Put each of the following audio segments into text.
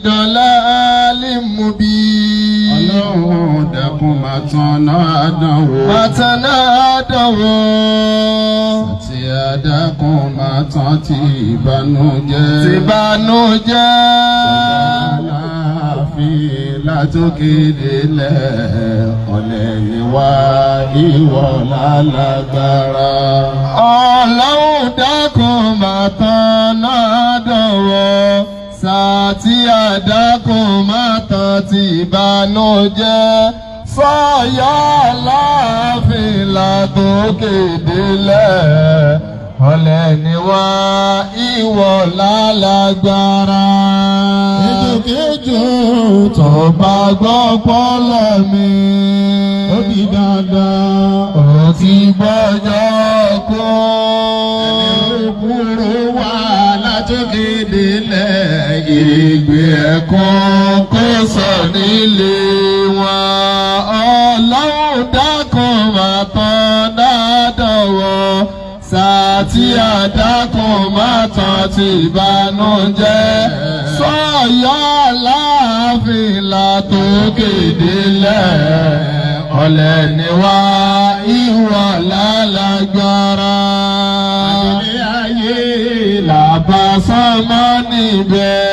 ضلال مبين. Ọlọ́run dákun máa tanná àdánwò. Màtánádọ̀wọ̀. Tí àdákùn máa tán ti ìbànújẹ́. Tìbànújẹ́. Aláàfin látòkè délẹ̀, ọ̀lẹ ni wá, ìwọ lálágbára. Ọlọ́run dákun màtánádọ̀wọ̀. Sàtì àdákùn mátàn ti ìbànújẹ́. Sọ̀yà láàfin látòkè délẹ̀. Ọ̀lẹ ni wá, ìwọ lálágbára. Ejòkejò tó bá gbọ́ pọ́lọ́ mi. Ó di dandan. Ó ti gbọ́jọ́ kú. Kúrò wá látòkè délẹ̀, ìgbé Ẹ̀kún kò sọ nílé wọn. Ọlọ́run dákun máa tán dádọ̀wọ́. Sàtì àdákùn máa tán ti ìbànújẹ́. Sọ̀yọ́ láàfin látòkè délẹ̀. Ọ̀lẹ ni wá, ìwọ lálágbára. Ilé ayé làbá sánmọ́ níbẹ̀.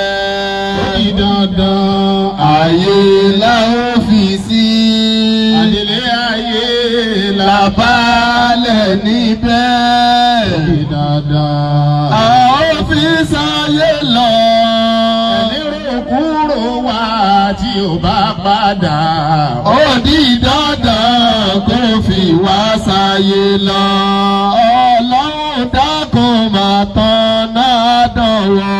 Ó di dandan. Ayé la ó fi sí. Àdìlé ayé làbálẹ̀ níbẹ̀. Ó di dandan. A ó fi sáyé lọ. Ẹni rò kúrò wá tí ò bá padà. Ó di dandan kó fi wá sáyé lọ. Ọlọ́run dákun máa tán náà dánwò.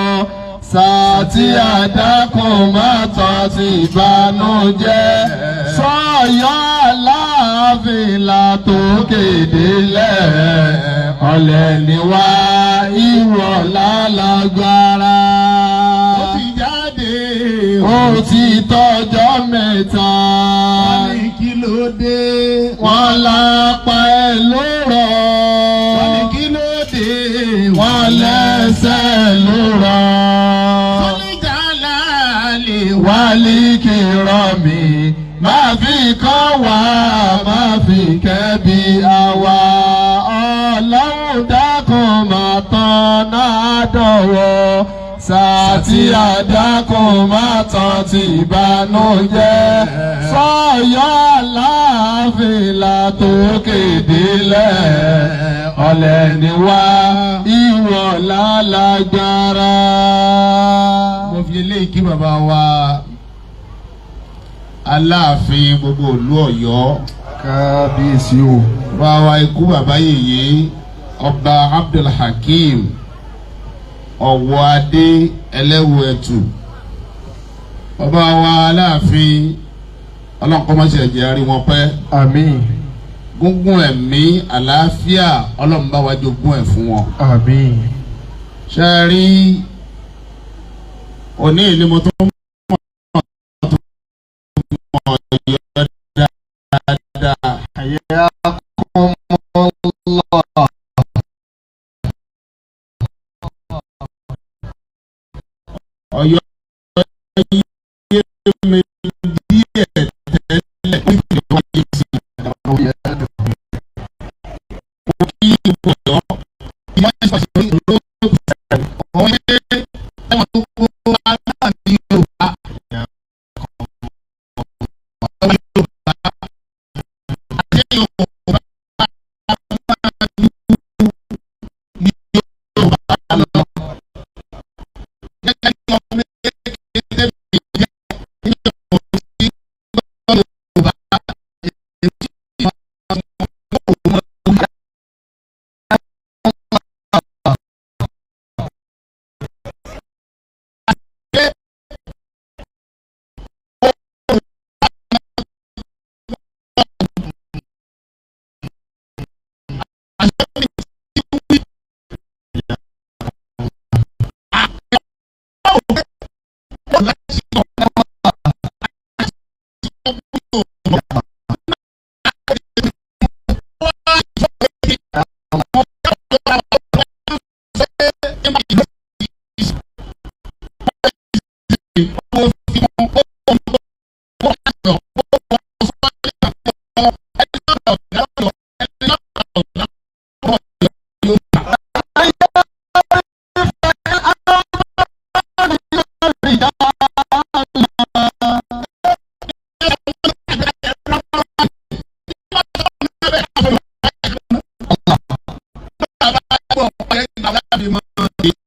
Sàtì àdákùn máa tán ti ìbànújẹ́. Sọ̀yọ́ láàfin látòkè délẹ̀. Ọ̀lẹ ni wá, ìwọ lálágbára. Ó ti jáde. Ó ti tọ́jọ́ mẹ́ta. Wọ́n ní kí ló dé? Wọ́n lápá ẹ̀ ló rọ̀. Wọ́n ní kí ló dé? Wọ́n lẹ́sẹ̀ ló rọ̀. Sọ́líjà láàlè. Wálé kìrọ̀ mi. Máa fi kọ́ wa, máa fi kẹ́bi àwa. Ọlọ́run dákun máa tán náà dọ̀wọ́. Sàtì àdákùn máa tán ti ìbànújẹ́. Sọ̀yọ́ láàfin látòkè délẹ̀. Ọ̀lẹ ni wá, ìwọ lálágbára. Mo fi eléyìí kí bàbá wa Aláàfin gbogbo ìlú Ọ̀yọ́. Kábíyèsí o. Bàbá wa, ikú bàbá yèyé, Ọba Abdulhakeem Ọ̀wọ́ Adé Ẹlẹ́wù Ẹ̀tù, bàbá wa Aláàfin, ọlọ́nkọ́mọṣẹ́ ẹ̀jẹ̀ rí wọn pẹ́. Àmín. Gúngún ẹ̀mí, àlàáfíà, Ọlọ́run bá wa jogún ẹ̀ fún wọn. Àmín. Ṣe rí òní ni mo tún mọ̀ tó mọ̀ Ọ̀yọ́ dáadáa. حياكم الله. Ọ̀yọ́ yé mi díẹ̀ tẹ́lẹ̀ níbi ìwà yìí sí ìdáwó. Mo kí ìwọ Ọ̀yọ́ ìyá ìṣàṣẹ olóòtú ọ̀hún yé ẹ̀wọ̀n tó kó aláàbí o.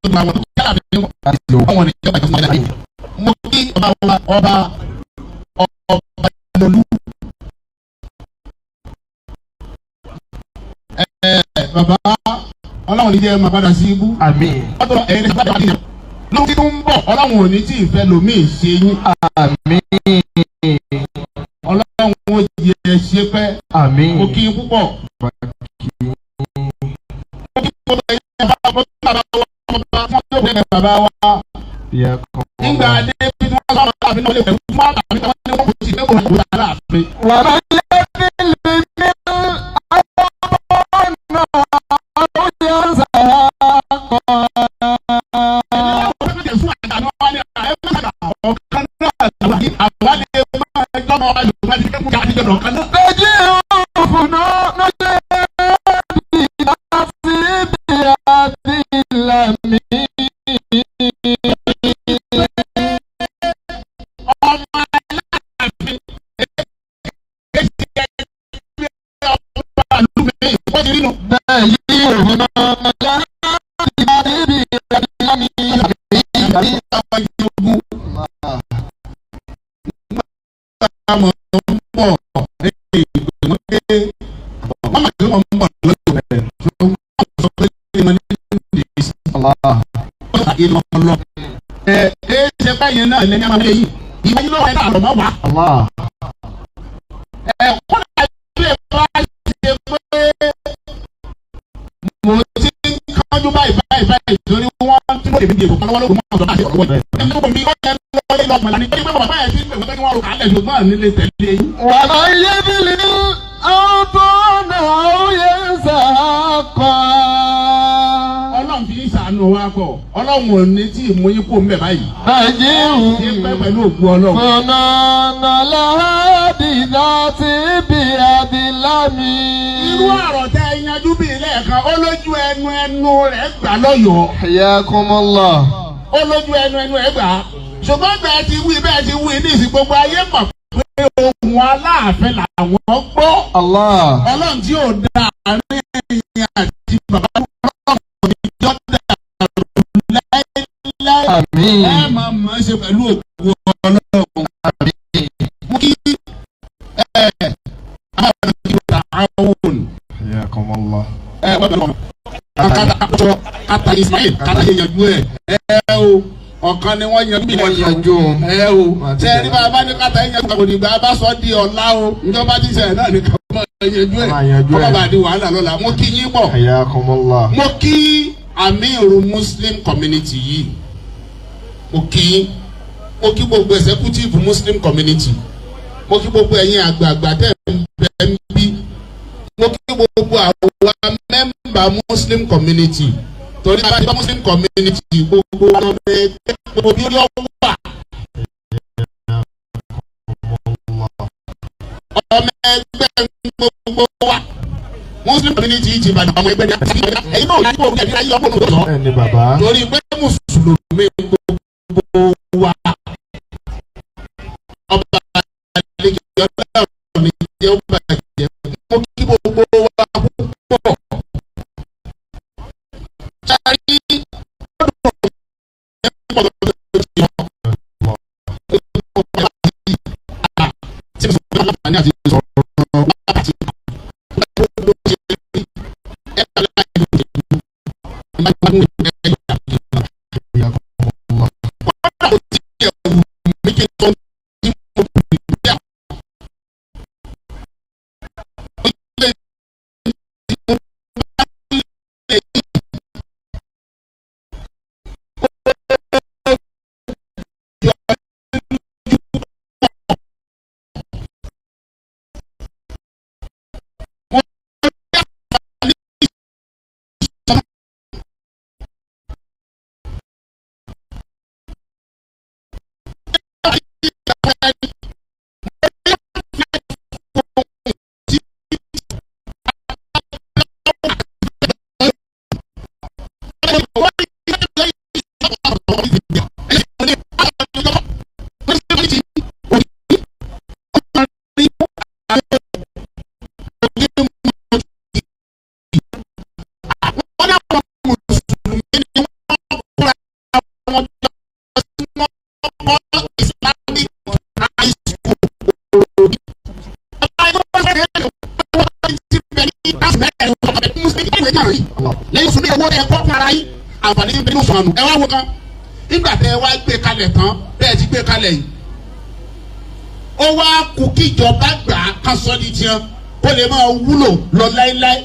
lójú àwọn tó yára fi ní àwọn ènìyàn bàjẹ́ fún mi. Mo kí ọba wa, ọba ọba lolú. Ẹ bàbá, Ọlọ́run ní jẹ́ máa padà sí ibú. Àmín. Ọ̀dọ̀ ẹ̀yin ní sábà ní lóhun tí tó ń bọ̀, Ọlọ́run ò ní tí ì fẹ́ lòmíì ṣe yín. Àmín. Ọlọ́run ó jẹ ṣe pẹ́. Àmín. Mo kí yín púpọ̀. Mo kí gbogbo ẹ̀yin bàbá, mo kí bàbá wa, ọba fún ọjọ́ ìbílẹ̀ bàbá wa. Nígbà dé bí wọ́n sọ àwọn aláàfin náà lè pẹ̀lú fún àbí wọ́n ní wọ́n kò sí pé kò ní aláàfin. ومن يذل من أرضنا أو ينساها. تجيء فنون بنصيب الأمين. Ọmọ aláàfin wọ́n ti rí nu. تجيء فنون الأمين. Àwọn ogun nígbà mọ̀ ń bọ̀ ìgbìmọ̀ pé wọ́n máa gbé wọn ń bọ̀ lọ́jọ́ rẹ̀ tó wọ́n sọ pé kí wọ́n ní ìdí sí الله. ìlọ lọ. Ẹ ẹ ṣe báyìí náà lẹ́ni àwọn eléyìí ìwà yìí lọ́wọ́ ẹ̀ náà lọ́mọ wá. الله. Ẹ kọ́lá ilé bá ṣe pé mo ti ń kánjú báyìí báyìí báyìí torí wọ́n ti mọ̀ èmi dèrò kọ́lọ́wọ́ lóko mọ́ ọ̀dọ́ àti ọ̀rọ̀ ẹ̀. Ẹ ní mi ó yẹ lọ́wọ́ ilé ọgbọ̀n lánìí torí pé bàbá yẹn ti ń pè wọ́n pé kí wọ́n rò kálẹ̀ ṣùgbọ́n nílé tẹ̀lé yín. ومن يذل أوطانا أو ينساها. Ọlọ́run fi ń ṣàánú wa pọ̀, Ọlọ́run ò ní tí ì mú yín kó mbẹ̀ báyìí. تجيء Ṣé pẹ́ pẹ̀lú òkú Ọlọ́run. فنون الهادي ذات بيد Irú الأمين. ọ̀rọ̀ tẹ́ ẹ yanjú bíi lẹ́ẹ̀kan, ó lójú ẹnu ẹnu rẹ̀ gbà lọ́yọ̀ọ́. حياكم الله. Ó lójú ẹnu ẹnu ẹ̀ gbà. Ṣùgbọ́n bẹ́ẹ̀ ti wí ní ìsìn, gbogbo ayé mọ̀ pé ohun Aláàfin làwọn gbọ́. الله. Ọlọ́run tí ò da àárín ẹ̀yìn àti bàbá, Ọlọ́run ní jọ́ dàrú láéláé. Ẹ آمين. máa mọ̀ ẹ́ ṣe pẹ̀lú òkú Ọlọ́run. Mú kí ẹ àwọn ìgbà àwọn حياكم الله. ẹ wọ́n bẹ̀rẹ̀ wọn. Kata àkójọ kata Ismail kata yẹ yanjú ẹ ẹ o, ọ̀kan ni wọ́n yanjú. Wọ́n yanjú. Ẹ o, ṣe ẹni bá a bá ní kata yẹn yanjú, kò ní gbà bá sọ di ọ̀la o, ìjọba ti sẹ̀ náà ní ká máa yanjú ẹ. Máa yanjú ẹ. Kọ́ bá di wàhálà lọ́la. Mo kí yín pọ̀. حياكم الله. Mo kí Amiru Muslim community yìí, mo kí yín. Mo kí gbogbo executive Muslim community. Mo kí gbogbo ẹ̀yin àgbààgbà tẹ̀ ń bẹ ń bí. Mo kí gbogbo àwọn member Muslim community, torí bá bá Muslim community, gbogbo ọmọ ẹgbẹ́, gbogbo bí ó wà, ọmọ ẹgbẹ́ gbogbo wa Muslim community ti Ìbàdàn, ọmọ ẹgbẹ́ ní àti ẹ̀yin náà yípo ẹ̀mí ayé ọkùnrin lọ. Ẹni bàbá. Torí pé mùsùlùmí gbogbo wa, ọba àlejò Ọlọ́run ní jẹ́ ó bàjẹ́. Mo kí gbogbo wa púpọ̀. Sáré ọdún ẹ̀ pọ̀ lọ́dọ̀ tí wọ́n tí mo sọ láǹfààní àti sọ̀rọ̀ wákàtí gbogbo ṣe rí ẹ̀ bá láì lóde ìlú ẹ̀ bá gbogbo ẹ̀ gbà. حياكم الله. Kódà kò tí ẹ̀ wù mí kí n sọ tí mo bì bí à. Ilé tí mo bá lè yí. Ó jọ lójú pọ̀. Mo rí àǹfààní ìsọ̀rọ̀. Fúnra yín, àǹfààní ń bẹ nínú sọ̀nù. Ẹ wá wo kan nígbà tẹ ẹ wá gbé kalẹ̀ tán, bẹ́ẹ̀ ti gbé kalẹ̀ yìí, ó wá kú kíjọba gbà á ká sọ ní tiẹ̀ kó lè máa wúlò lọ láéláé,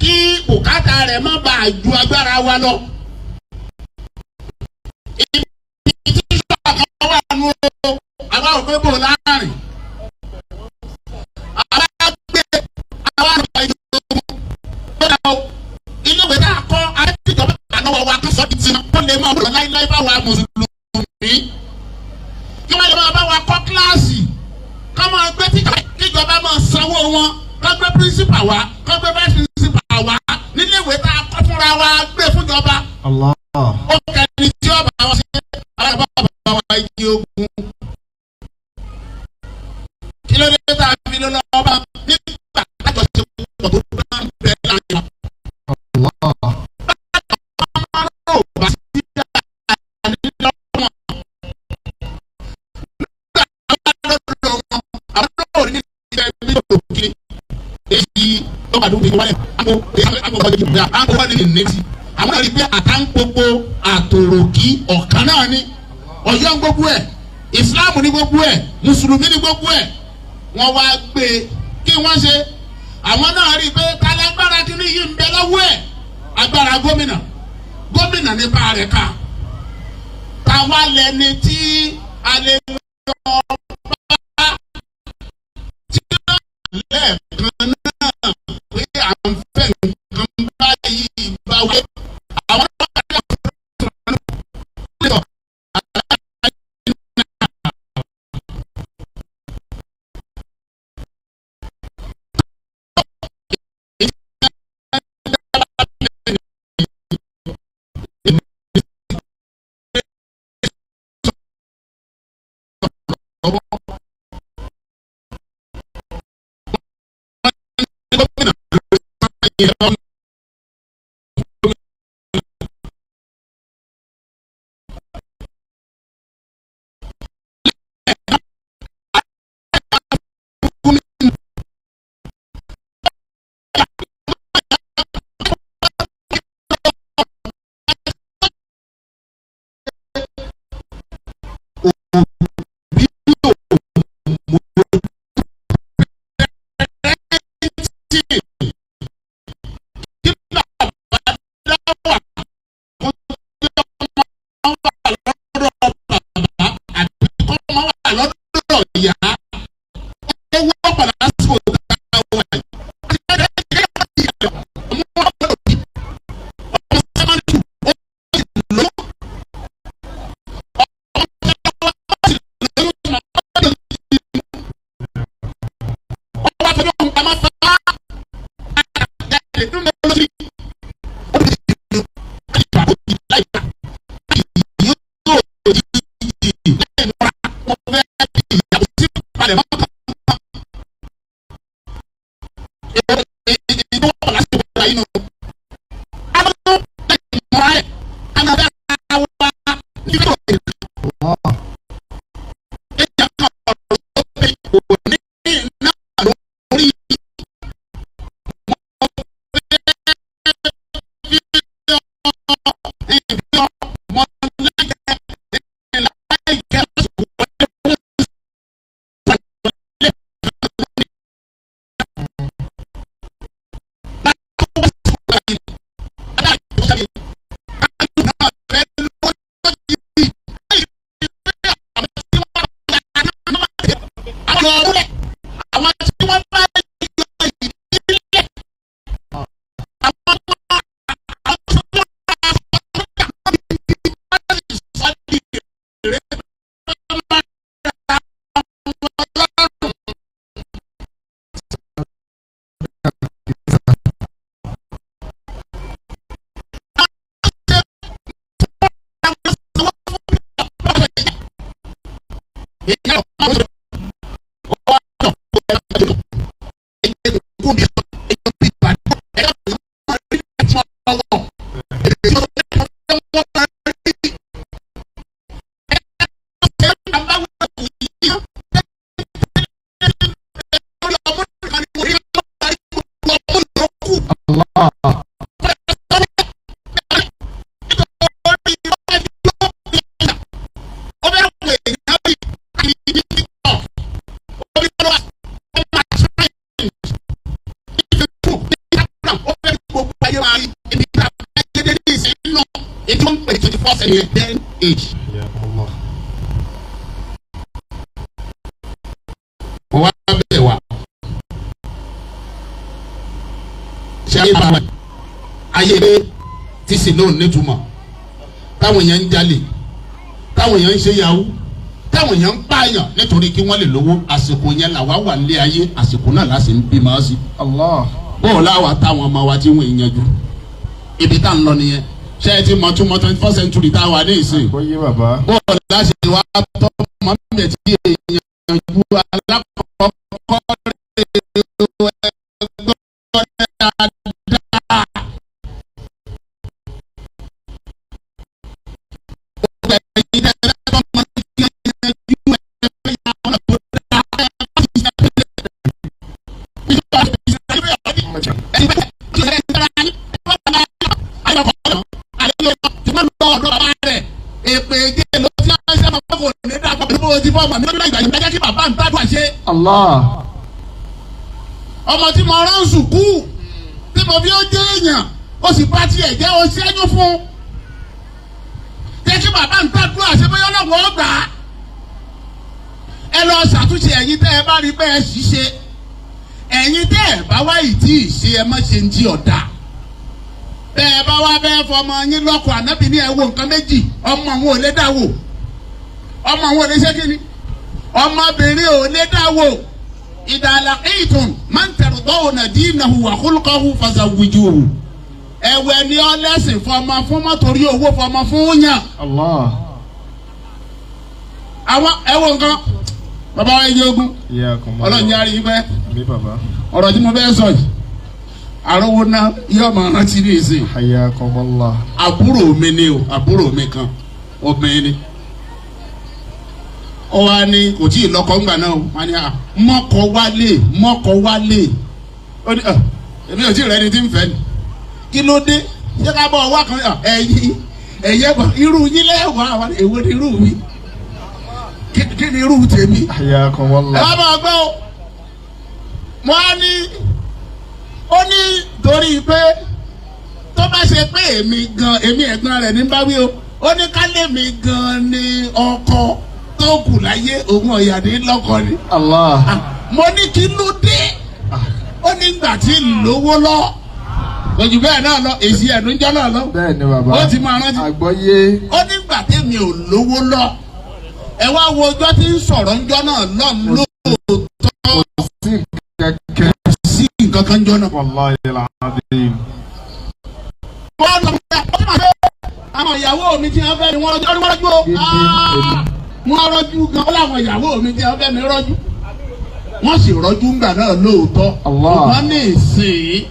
kí bùkátà rẹ̀ má bàa ju agbára wa lọ. Ibi tí sọ̀kan wà nù o, àwa ò pé bò láàrin. Àwa gbé àwa lọ ìjọba ó dà o. Ilé ìwé náà kọ́ akíjọba ànáwó wa ká sọ ní tiẹ̀ kó lè máa wúlò láéláé bá wa mùsùlùmí. Kí wọ́n lè máa bá wa kọ́ kíláàsì, ká máa gbé tíjà, kíjọba máa sanwó wọn, ká gbé principal wá, ká gbé vice principal wá nílé ìwé tá a kọ́ fúnra wa, gbé fúnjọba. Allah. Ó kẹ́ni tí ó bá wọn ṣe alábàbà wa igi ogun. Kí ló dé tá a fi lọ lọ́wọ́ bá nígbà tájọ ṣe pọ̀ tó bá ń bẹ láàrin wa? Allah. Bá ò bá sí ànílọ́wọ́ nígbà àwọn lọ́dọ̀ wọn, àwọn náà ní ilẹ̀ bí ó kiri èyí tó bá dùn ní wálé àgbo àgbo àgbo wálé ní nẹ́tì. Àwọn náà rí pé àtàǹgbogbo àtòròkí ọ̀kan náà ni ọ̀yọ́ ń gbogbo ẹ̀, ìsìláàmù ní gbogbo ẹ̀, mùsùlùmí ní gbogbo ẹ̀. Wọ́n wá gbé e kí wọ́n ṣe. Àwọn náà rí i pé kálágbára kìíní yìí ń bẹ lọ́wọ́ ẹ̀, agbára gómìnà, gómìnà nípa rẹ̀ ká táwa lẹni tí a lè lọ bá tí ó lẹ́ẹ̀kan náà pé à ń fẹ́ nǹkan báyìí bá wé àwọn náà rí àwọn tó ń lọ. Gómìnà ló ń kí bàbá dá wà kó jẹ́ ọmọ wà lọ́dọ̀ bàbá àbí kọ́ ọmọ wà lọ́dọ̀ ìyá, ó wọ́pọ̀ lásìkò tá a wà yìí. Ọmọ wà lọ́dọ̀ òbí, ọmọ sẹ́mọ́nì ó sì lóyún. Ọmọ sì lóyún ọmọ lọ́dọ̀ òbí. Ọwọ́ àfẹ́fẹ́ òun pamọ́ fún wa. Jáde nínú olóṣèlú Allah. Àwọn tí wọ́n bá yọ ìdílé, àwọn tó àwọn tó wọ́n ti sọ di èrè tó máa ra wọn lọ́rùn. Allah. first century then age. Hayyakumullah. Mo wá bẹ̀ wá. Ṣé ayé bá wa ayé pé tí sì náà nítumọ̀, táwọn èèyàn ń jalè, táwọn èèyàn ń ṣe yahoo, táwọn èèyàn ń pààyàn nítorí kí wọ́n lè lówó. Àsìkò yẹn làwa wà nílé ayé, àsìkò náà la sì ń bímọ sí. Allah. Bóò láwa táwọn ọmọ wa tí wọ́n yanjú ibi tá ń lọ nìyẹn. Ṣé ẹ ti mọ túmọ̀ 21st century tá a wà ní ìsìn? Àgbọ́yé bàbá. Bóò láṣẹ wa tọ́ ọmọ mi tí èèyàn ju alákọ̀ọ́kọ́ rẹ̀ ẹgbọ́n dáadáa. Gbogbo ẹ̀yin tẹ́ ẹ fẹ́ tọ́ ọmọ tí èèyàn ju ẹgbẹ́ yà wọ́n tó dáa ẹ bá ti ṣe èpè èjè ló ti ń ṣe ọmọ kò ní dàgbà pẹ̀lú bó ti fọ́ ọmọ mi lórí ìgbà yìí jẹ́ kí bàbá ń tàdúrà ṣe. Allah. Ọmọ tí mo rán sùkúù tí mo fi ó jẹ́ èèyàn, ó sì bá tiẹ̀ jẹ́, ó ṣẹ́yún fún un. Jẹ́ kí bàbá ń tàdúrà ṣe, bóyá ọlọ́run ó gbà á. Ẹ lọ ṣàtúnṣe. Ẹ̀yin tẹ́ ẹ bá rí bẹ́ẹ̀ ṣiṣẹ́, ẹ̀yin tẹ́ ẹ bá wá ìdí ìṣe, ẹ má ṣe ń jí ọ̀dà. Bẹ́ẹ̀ bá wá bẹ́ẹ̀ fọmọ yín lọ́kọ̀, ànábì ní ẹ wo nǹkan méjì. Ọmọ òun ò lè dá wò, ọmọ òun ò lè ṣe kíni, ọmọbìnrin ò lè dá wò. Ìdàlà ìtùn máa ń tẹ̀rù dinahu wa khulqahu fazawwijuhu. Ẹ̀wẹ̀ ni ọlẹ́sìn fọmọ fún mọ́tòrí owó fọmọ fún yàn. Allah. Àwọn ẹ̀wọ̀ nǹkan bàbá wa yẹ ogun. Hayyakumullah. Ọlọ́run yára yín pẹ́. Àmín bàbá. Ọ̀rọ̀ tí mo fẹ́ sọ yìí, àròwọ náà yóò máa rántí ní ìsìn. Hayyakumullah. Àbúrò mi ni o, àbúrò mi kan obìnrin ni. Ó wá ní kò tí ì lọ́kọ ńgbà náà o. Wọ́n ní à mọ́kọ wálé, mọ́kọ wálé. Ó ní èmi ò tí ì rẹ́ni tí ń fẹ́ ni. Kí ló dé? Ṣé ká bọ̀ wá kan? Ẹ̀yin ẹ̀yẹ bọ̀ irú yín lẹ́wọ̀ àwọn èwo ni irú mi? Kí ni irú tèmi? Hayyakumullah. Ẹ wá máa gbọ́ o. Mo á ní ó ní torí pé tó bá ṣe pé èmi gan, èmi ẹ̀gbọ́n rẹ̀ ní bá wí o, ó ní ká lè mi gan ni ọkọ tó kù láyé òun ọ̀yà ní lọ́kọ ni. Allah. Mo ní kí ló dé? Ó ní gbà tí ń lówó lọ ojú bẹ́ẹ̀ náà lọ, èsì ẹ̀dúnjọ́ náà lọ. Bẹ́ẹ̀ ni bàbá. Ó ti máa rántí. Àgbọ́yé. Ó ní gbà tèmi ò lówó lọ. Ẹ wá wo ọjọ́ tí ń sọ̀rọ̀ ńjọ́ náà lọ́n lóòótọ́. Sí kẹ̀kẹ́. Sí nǹkan kan jọ náà. Wallahi al-azim. Wọ́n lọ pé ó máa ṣe àwọn ìyàwó mi tí wọ́n fẹ́ mi wọ́n rọ́jú, wọ́n rọ́jú o. Wọ́n rọ́jú gan. Ó láwọn ìyàwó mi tí wọ́n fẹ́ mi rọ́jú, wọ́n sì rọ́jú ńgbà náà lóòótọ́. Allah. Wọ́n ní ìsìn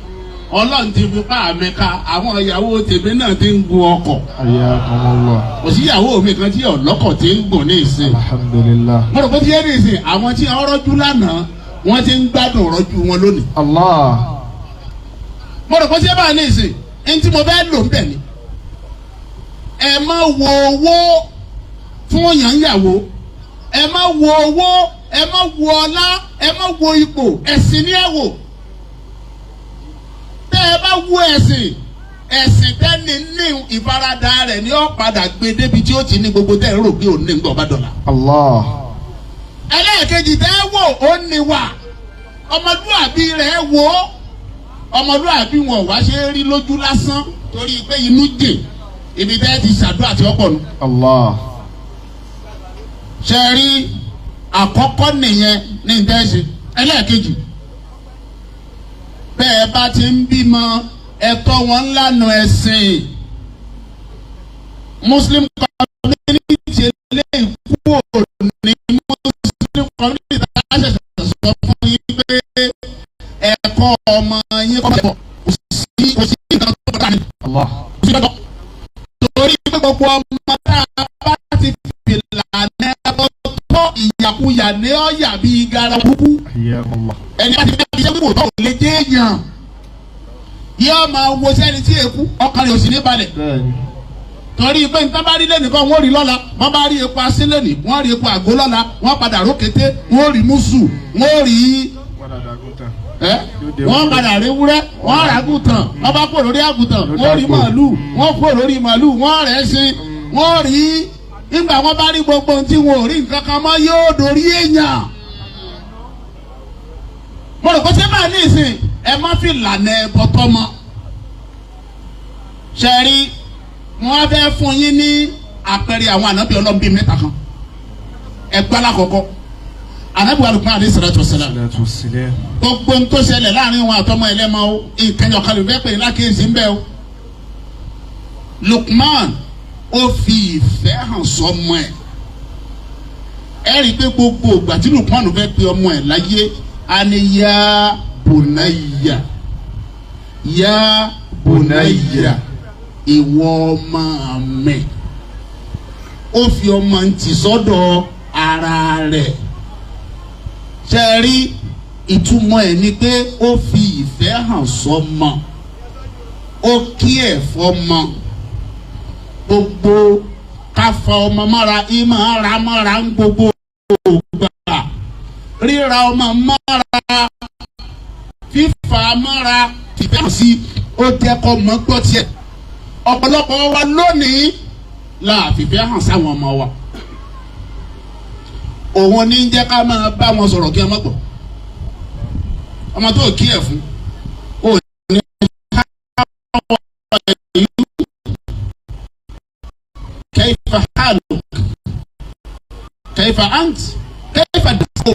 Ọlọ́run ti fi pa àmì ka àwọn ìyàwó tèmi náà ti ń gun ọkọ̀. Hayyakumullah. Kò sí ìyàwó mi kan tí ọlọ́kọ̀ ti ń gùn ní ìsìn. Alhamdulillah. Mo rò pé tí yé ní ìsìn, àwọn tí wọ́n rọ́jú lánàá, wọ́n ti ń gbádùn rọ́jú wọn lónìí. Allah. Mo rò pé tí yé bá ní ìsìn, ẹni tí mo fẹ́ lò ń bẹ̀ ni, ẹ má wo owó fún yànyàwó, ẹ má wo owó, ẹ má wo ọlá, ẹ má wo ipò. Ẹ̀sìn ni ẹ wò. Tẹ́ ẹ bá wo ẹ̀sìn, ẹ̀sìn tẹ́ni ní ìfaradà rẹ̀ ni ó padà gbé débi tí ó ti ní gbogbo tẹ́ ẹ rò pé òun ní nǹkan ọba dọ̀là. Allah. Ẹlẹ́ẹ̀kejì tẹ́ ẹ wò, ó ní wà ọmọlúàbí rẹ̀ wò ó. Ọmọlúàbí wọn ò wá ṣe é rí lójú lásán torí pé inú jìn ibi tẹ́ ẹ ti ṣàdúrà tí ó pọ̀ nù. Allah. Ṣe rí àkọ́kọ́ nìyẹn ní ìtẹ́sí. Ẹlẹ́ẹ̀kejì, bẹ́ẹ̀ bá ti ń bímọ, ẹ̀tọ́ wọn ńlànà ẹ̀sìn. Muslim community eléyìí kú òní Muslim community tá a ṣẹ̀ṣẹ̀ sọ fún yín pé ẹ̀kọ́ ọmọ yín kọ́ ẹ̀kọ́. Kò sí nǹkan tó kọ́ ní Allah. kò sí nǹkan torí pé gbogbo ọmọ tá a bá ti fìlànà ẹ̀kọ́ tó ìyàkuyà ní ọ̀yà bíi gara kúkú. Hayyakumullah. Ẹni bá ti fẹ́ iṣẹ́ wíwò tó lè jẹ́ èèyàn, yóò máa wo sẹ́ni tí èkú ọkàn rẹ̀ ò sì ní balẹ̀. Bẹ́ẹ̀ni. Torí pé nǹkan bá rí lẹ́nìkan, wọ́n rí lọ́la. Wọ́n bá rí epo asín lẹ́nìí, wọ́n rí epo àgó lọ́la, wọ́n padà rókété, wọ́n rí mùsù, wọ́n rí Padà dàgùntàn. ẹ́ wọ́n padà rí wúrẹ́, wọ́n rà àgùntàn. Wọ́n bá kúrò lórí àgùntàn, wọ́n rí màálù. Wọ́n kúrò lórí màálù, wọ́n rẹ̀ sí. Wọ́n rí nígbà wọ́n bá rí gbogbo ohun tí wọn ò rí nǹkan kan mọ́ yóò dorí èèyàn. Mo rò pé ṣé báyìí ní ìsìn ẹ má fi lànà ẹbọ tọmọ. Ṣe rí wọn á fẹ́ fún yín ní àpẹẹrẹ àwọn ànábì Ọlọ́run bíi mẹ́ta kan. Ẹgbẹ́ alákọ̀ọ́kọ́ ànábì wa Lukman alayhi salatu wassalam. Gbogbo ohun tó ṣẹlẹ̀ láàrin wọn àtọmọ ẹlẹ́mọ o ìkẹyọ̀ kan lè fẹ́ pè ní lákèésí ń bẹ́ o. Lukman ó fi ìfẹ́ hàn sọmọ ẹ̀. Ẹ rí i pé gbogbo ìgbà tí Lukman fẹ́ pe ọmọ ẹ̀ láyé a ní yá bunayya yá bunayya ìwọ ọmọ mi. Ó fi ọmọ ntì sọ́dọ̀ ara rẹ̀. Ṣe rí ìtumọ̀ ẹ̀ ni pé ó fi ìfẹ́ hàn sọmọ, ó kí ẹ̀ fọmọ. Gbogbo káfa ọmọ mọ́ra ìmọ̀ ara mọ́ra ń gbogbo ògbà. Ríra ọmọ mọ́ra, fífa mọ́ra, fìfẹ́ hàn sí ó jẹ́ kọ́ mọ́ gbọ́ tiẹ̀. Ọ̀pọ̀lọpọ̀ wa lónìí la fìfẹ́ hàn sáwọn ọmọ wa. Òun ní jẹ́ ká máa bá wọn sọ̀rọ̀ kí ẹ má gbọ́. Ọmọ tó kí ẹ̀ fún ó ní how are you? Kayfa haluk? Kayfa ant? Kayfa dàgbò?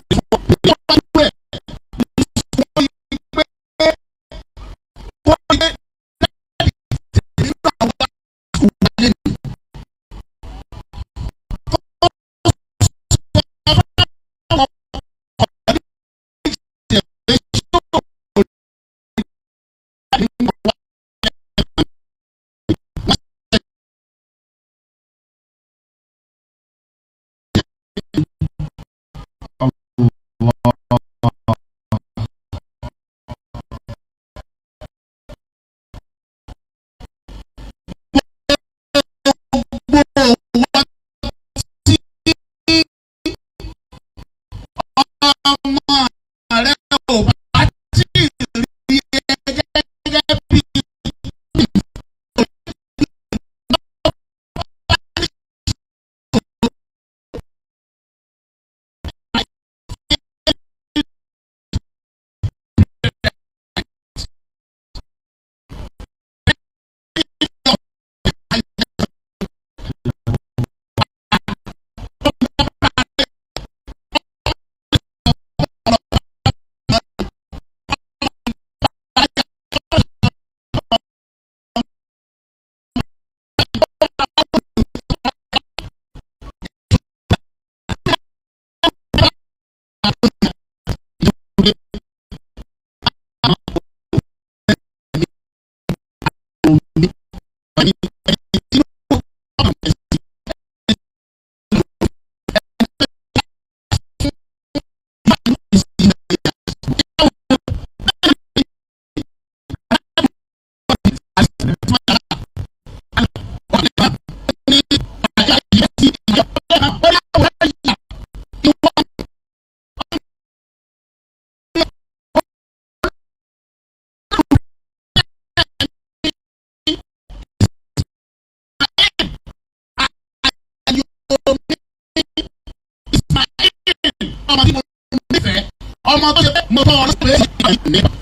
Ọmọ tó ṣe pé mo tọ́ ọ lọ́pẹ́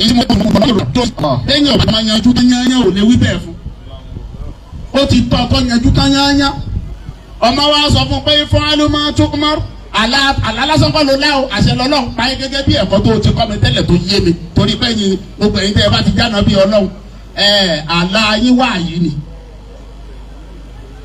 èyí mo tọ́ ọ lọ́pẹ́ tó lẹ́yìn ọ̀bá máa yanjú tó yányán ò lè wí bẹ́ẹ̀ fún. Ó ti tọ́ ọkọ yanjú tó yányán. Ọmọ wa sọ fún pé fún alúmọ tó mọ́ àlá lásán kọ́ ló lá o àṣẹ lọ́lọ́run pa yín gẹ́gẹ́ bí ẹ̀kọ́ tó ti kọ́ mi tẹ́lẹ̀ tó yé mi torí pé yín gbogbo ẹ̀yin tẹ́ ẹ bá ti jáná bí ọlọ́run ẹ̀ àlá yín wà yìí ni.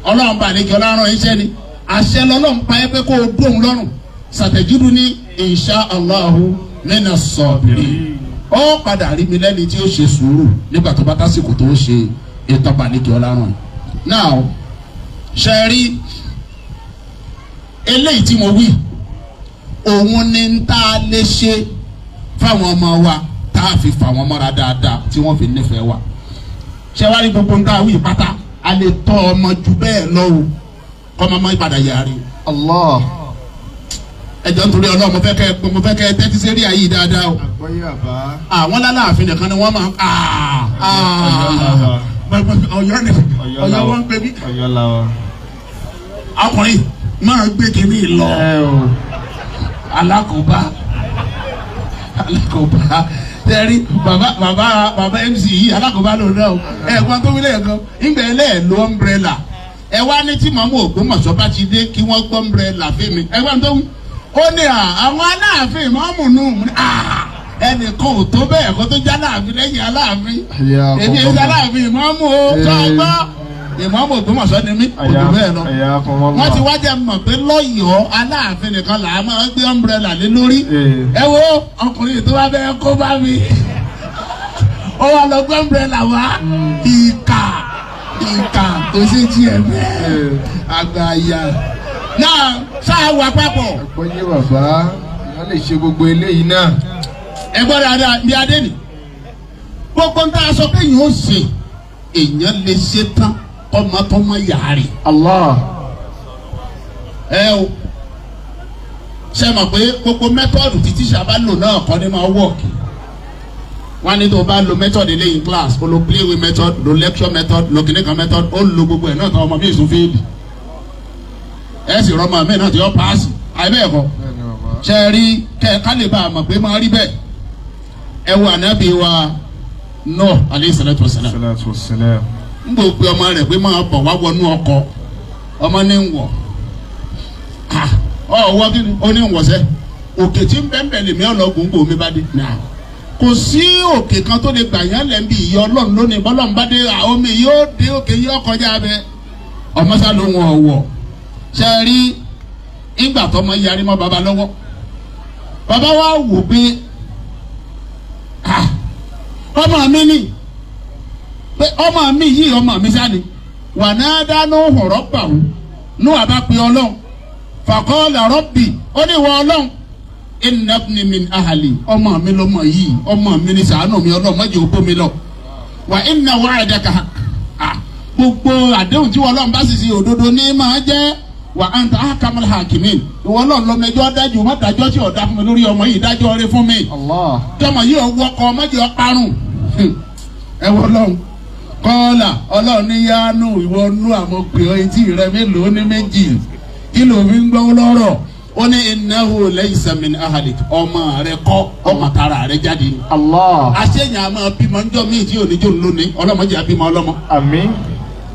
Ọlọ́run bá àlejò ọlọ́run iṣẹ́ ni àṣẹ lọ́lọ́run pa yín pé kó o dóhun lọ́rùn sàtẹ̀júdú ní insha Allahu nínú sọ̀bìrì ó padà rí mi lẹ́ni tí ó ṣe sùúrù nígbà tó bá tásìkò tó ṣe ètò àbálẹ̀kẹ́ ọlárùn. Now ṣe rí eléyìí tí mo wí òun ni ń tá a lè ṣe fáwọn ọmọ wa tá a fi fà wọ́n mọ́ra dáadáa tí wọ́n fi nífẹ̀ẹ́ wa. Ṣé wàá rí gbogbo ń tá a wí pátá a lè tọ́ ọmọ ju bẹ́ẹ̀ lọ o kọ́ ọmọ mọ́ ìpadà yàrá. Allah. Ẹjọ nítorí Ọlọ́run mo fẹ́ kẹ́ tẹ́tí sí eré ayé dáadáa o. Àwọn lálàáfin nìkan ni wọ́n máa Ọ̀yọ́ ni Ọ̀yọ́ wọn ń pè mí. Ọkùnrin máa gbé kínní lọ. Ẹ o. Alákòóbá, alákòóbá tẹ́rí bàbá bàbá bàbá MC yìí, alákòóbá ló náà o. Ẹ̀gbọ́n tó wílẹ̀ gan ńgbẹ́ ẹlẹ́ẹ̀ lo umbrella. Ẹ wá ní tí màmú Ògbómọ̀ṣọ́ bá ti dé, kí wọ́n gbọ́ umbrella fún mi. Ẹ̀gbọ́n tó wí, ó ní à àwọn aláàfin mọ́mù nù à, ẹnìkan ò tó bẹ́ẹ̀ kó tó já láàfin lẹ́yìn aláàfin. Èmi ẹ̀ aláàfin ìmọ̀mù o tó gbọ́, ìmọ̀mù Ògbómọ̀ṣọ́ ni mí, kò tó bẹ́ẹ̀ lọ. Wọ́n ti wá jẹ́ mọ̀ pé lọ́yọ̀ọ́, aláàfin nìkan là á máa gbé umbrella lé lórí. Ẹ wo ọkùnrin tó wá bẹ́ẹ̀ kó bá mi, ó wá lọ gbé umbrella wá. Ìkà, ìkà kò sí tiẹ̀ bẹ́ẹ̀, àgbàyà náà ṣáà wà papọ̀. Àgbọ́yé bàbá, wọ́n lè ṣe gbogbo eléyìí náà. Ẹ gbọ́ dáadáa bí adé nì, gbogbo ń tá a sọ pé èèyàn ó ṣe, èèyàn lè ṣe tán, ọmọ tó mọ yàrá rẹ̀. Allah. Ẹ o ṣe mọ̀ pé gbogbo method tí tíṣà bá lò náà kọ́ ni máa work. Wọ́n ní tó o bá lo method eléyìí class, o lo play with method, lo lecture method, lo kìnìkan method, ó lo gbogbo ẹ̀ náà tán, ọmọ mi ìsún fail. Ẹ sì rọmọ mi náà tí ó pass, àìbẹ́ẹ̀ kọ́? Bẹ́ẹ̀ni bàbá. Ṣe rí kẹ ká lè bá a mọ̀ pé máa rí bẹ́ẹ̀. Ẹ wo ànábì wa Nuh alayhi salatu wa salam. Salatu wassalam. Ń gbọ́ pé ọmọ rẹ̀ pé máa bọ̀ wá wọnú ọkọ̀. Ọmọ ní ń wọ̀ ọ wọ́ kí ni ó ní ń wọ̀sẹ́ òkè tí ń bẹ́ẹ̀ bẹ́ẹ̀ lèmi ọlọ́gùn kò mi bá dé náà. Kò sí òkè kan tó lè gbà yán lẹ́ńbí ìyá Ọlọ́run lónìí. Bọ́lọ́run bá dé, àwọn omi yóò dé òkè, yóò kọjá bẹ. Ọmọ sá ló ń wọ̀ ọ̀wọ̀. Ṣe rí ìgbà tọmọ yarí mọ́ baba lọ́wọ́, baba wa wò pé ah, ọmọ mi ni, pé ọmọ mi yìí, ọmọ mi sá ni. Wà náà dáná họ̀rọ̀ pàwọ́ nú àbá pe Ọlọ́run, faqala rabbi, ó ní ìwọ Ọlọ́run, inna ibni min ahli, ọmọ mi lọmọ yìí, ọmọ mi ní, ṣàánú mi Ọlọ́run, má jẹ́ ó bó mi lọ. Wa inna wa'daka haqq, ah, gbogbo àdéhùn tí Ọlọ́run bá sì ṣe, òdodo ní máa jẹ́. Wa anta ahkamul hakimin, ìwọ Ọlọ́run lọ́mọẹjọ́ dájú, má dájọ́ tí ọ̀dà fún mi lórí ọmọ yìí, dájọ́ rẹ fún mi. Allah. Tọmọ yìí ọwọ́ kọ, má jẹ́ ọparun. Ẹ wọ Ọlọ́run kọ́ọ̀là, Ọlọ́run ní yánú ìwọ nú àmọ́ pé ọ etí rẹ mélòó ní méjì, kí ló fi ń gbọ́ lọ́rọ̀? Ó ní innahu laysa min ahlik, ọmọ rẹ kọ́, ọmọ tara rẹ jáde ni. Allah. Àṣeyàn àmọ́ bímọ ńjọ́ míì tí oníjó lónìí, ọlọ́mọdé àbímọ ọlọ́mọ. Àmín.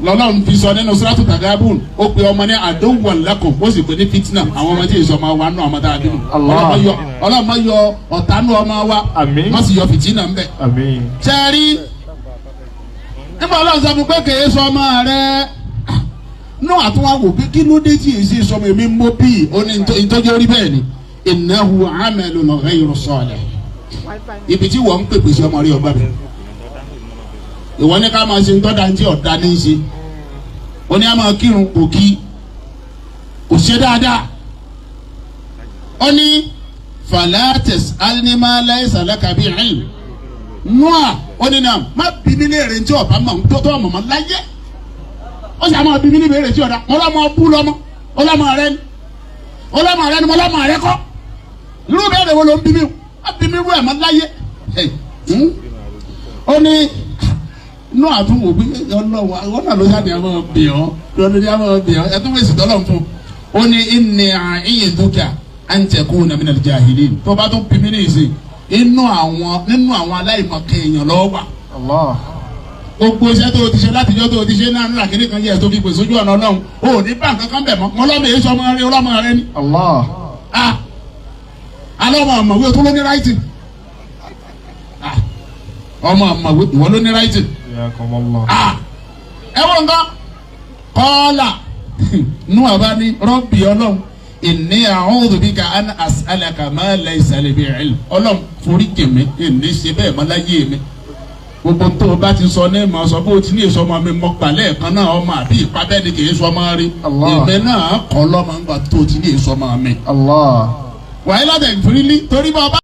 Lọ́lọ́run fi sọ nínú suratu Tagabun, ó pe ọmọ ní aduwwan lakum, ó sì pè ní fitna. Àwọn ọmọ tí èso ọmọ wa nù, ọmọ tá a bímọ. Allah. Ọlọ́mọ yọ ọ̀tá nù ọmọ wa. Àmín. Má sì yọ fìtínà ńbẹ. Àmín. Sẹ́ẹ̀rí nígbà Ọlọ́run sọ fún pé kèé sọ ọmọ rẹ nù, àtúwà wò pé kí ló dé tí èsì sọmọ èmi mọ́ bí? Ó ní ìtọ́jú orí bẹ́ẹ̀ ni, innahu amalun ghayru salih. Ibi tí wọ́n ń pèpè sí ọmọ rí ọgbà mi, ìwọ ní ká máa ṣe ńtọ́da ní tí ọ̀dà ní í ṣe. Ó ní a máa kírun, kò kí, kò ṣe dáadáa. Ó ní fala tas'alni ma laysa laka bi ilm. Nua ó ní náà má bí mi léèrè tí ọba mọ̀ tó tó ọmọ mọ́ láyé. Ó sì àmọ́ bí mi ní béèrè tí ọ̀dà. Mo lọ́mọ bú lọ́mọ, ó lọ́mọ rẹ ni, ó lọ́mọ rẹ ni, mo lọ́mọ rẹ kọ́. Irú béèrè wo ló ń bí mi? Má bí mi rú ẹ̀ mọ́ láyé. Ó ní inú àtúnwò bí Ọlọ́run àwọn náà ló sáà ní àwọn bì ọ́ lọ́dún ní àwọn bì ọ́. Ẹ tún fèsì tọ́lọ̀ fún un. Ó ní inni a'iduka an takuna minal jahilin. Tó bá tún bí mi ní ìsìn, inú àwọn nínú àwọn aláìmọ̀kẹ́ èèyàn lọ́wọ́ wà. Allah. Gbogbo iṣẹ́ tó o ti ṣe látijọ́ tó o ti ṣe náà nílà kíní kan yẹ tó fi pèsè ojú ọ̀nà Ọlọ́run, o ò ní bá nǹkan kan bẹ̀ mọ́. Mọ́ lọ́mọ èyí sọmọ rẹ, ọlọ́mọ rẹ ni. Allah. Ah, alọ́mọ ọ̀mọ̀wé tó ló ní writing. Ah, ọmọ ọ̀mọ̀wé, ìwọ ló ní writing. Jazakumullah. Ah, ẹ wọ́n nǹkan kọ́ọ́là nú àbá ní rabbi, Ọlọ́run, inni a'udhu bika an as'alaka ma laysa li bi ilm. Ọlọ́run forí kèmí, ìní ṣe bẹ́ẹ̀ mọ́ láyé mi. Gbogbo tó o bá ti sọ ní ìmọ̀ sọ bó o ti ní èso ọmọ mi mọ́ palẹ̀ kan náà, ọmọ àbí ìpabẹ́ ni kì í sọ ọmọ rí. Allah. Ìgbẹ́ náà kọ́ lọ́mọ ńgbà tó o ti ní èso ọmọ mi. Allah. Wàhálà tẹ̀ fúrílí torí bá ọba.